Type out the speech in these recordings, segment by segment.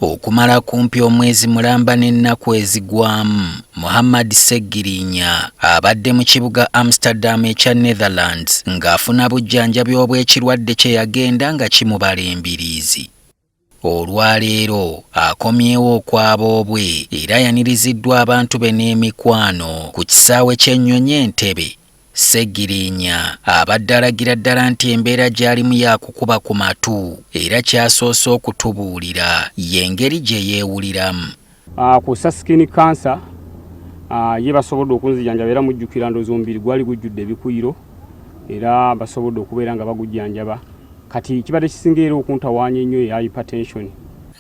Okumala kumpi omwezi mulamba n'ennaku ezigwamu, Muhammad Ssegirinya abadde mu kibuga Amsterdam ekya Netherlands ng'afuna bujjanjabi obw'ekirwadde kye yagenda nga kimubala embiriizi. Olwaleero akomyewo okwaboobwe era ayaniriziddwa abantu be n'emikwano ku kisaawe ky'ennyonyi e Ntebe. Ssegirinya abadde alagira ddala nti embeera gy'alimu yakukuba ku matu era ky'asoose okutubuulira y'engeri gye yeewuliramu. Ku skin cancer ye basobodde okunzijanjaba era mujjukira ndowooza omubiri gwali gujjudde ebikuyiro era basobodde okubeera nga bagujjanjaba. Kati kibadde kisinga era okuntawaanya ennyo eya hypertension.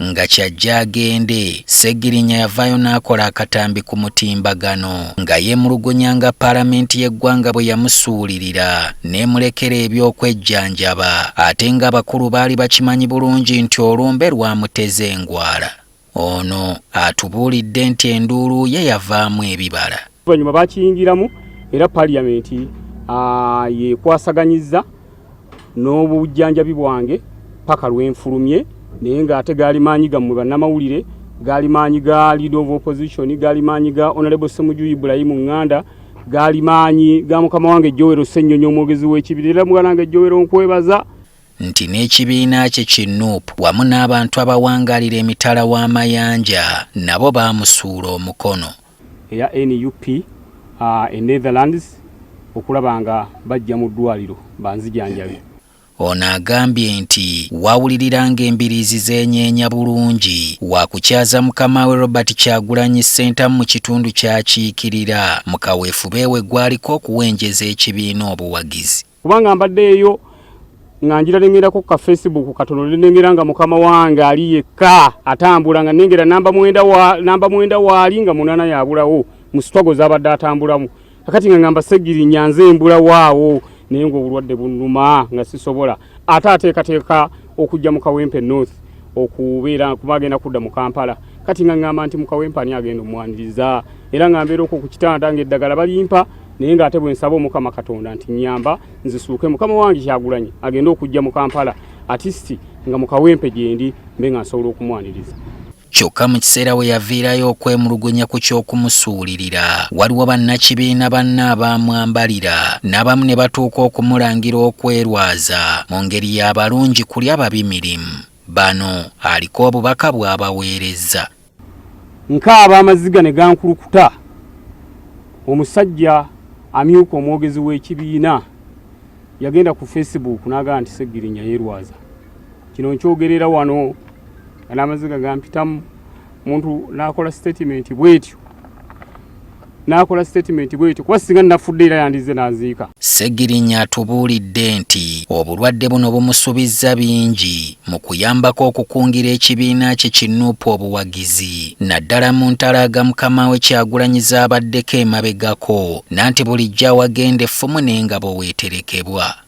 Nga kyajja agende, Ssegirinya yavaayo n'akola akatambi ku mutimbagano nga yeemulugunya nga Palamenti y'eggwanga bwe yamusuulirira n'emulekera eby'okwejjanjaba ate ng'abakulu baali bakimanyi bulungi nti olumbe lwamuteze engwala. Ono atubuulidde nti enduulu ye yavaamu ebibala. Oluvannyuma bakiyingiramu era Paliyamenti yekwasaganyizza n'obujjanjabi bwange paka lwenfulumye, naye ng'ate gaali maanyi gammwe bannamawulire, gaali maanyi ga leader of opposition, gaali maanyi ga Honorable Ssemujju Ibrahim Nganda, gaali maanyi ga mukama wange Joel Ssennyonyi omwogezi w'ekibiina. Era muganda wange Joel nkwebaza. Nti n'ekibiina kye ki Nup wamu n'abantu abawangaalira emitala w'amayanja nabo baamusuula omukono. Eya NUP e Netherlands okulaba nga bajja mu ddwaliro banzijanjabe. Ono agambye nti wawulirira ng'embiriizi zeenyeenya bulungi waakukyaza mukama we Robert Kyagulanyi Ssentamu mu kitundu ky'akiikirira mu kaweefube we gwaliko okuwenjeza ekibiina obuwagizi. Kubanga mbaddeeyo nga njira nengerako ku ka Facebook katono nengera nga mukama wange ali yekka atambula nga nengera namba mwenda waali nga 8 yabulawo mu struggle z'abadde atambulamu. Kakati nga ngamba Ssegirinya nze embula waawo naye ng'obulwadde bunnuma nga sisobola. Ate ateekateeka okujja mu Kawempe North okubeera kuba agenda kudda mu Kampala. Kati nga ngamba nti mu Kawempe ani agenda omwaniriza, era nga mbeera okwo ku kitanda ng'eddagala balimpa naye ng'ate bwe nsaba Omukama Katonda nti nnyamba nzisuuke mukama wange Kyagulanyi agende okujja mu Kampala artist nga mu Kawempe gyendi mbe nga nsobola okumwaniriza. Kyokka mu kiseera we yaviirayo okwemulugunya ku ky'okumusuulirira, waliwo bannakibiina banne abaamwambalira n'abamu ne batuuka okumulangira okwerwaza mu ngeri y'abalungi kulya babi mirimu. Bano aliko obubaka bw'abaweerezza. Nkaaba amaziga ne gankulukuta. Omusajja amyuka omwogezi w'ekibiina yagenda ku Facebook n'agamba nti Ssegirinya yeerwaza. Kino nkyogerera wano nga n'amaziga gampitamu. Omuntu n'akola statement bw'etyo, n'akola statement bw'etyo kuba singa nafudde era yandizze n'anziika. Ssegirinya atubuulidde nti obulwadde buno bumusubizza bingi mu kuyambako okukungira ekibiina kye ki Nup obuwagizi naddala mu ntalaaga mukama we Kyagulanyi z'abaddeko emabegako nanti bulijjo awagenda effumu n'engabo weeterekebwa.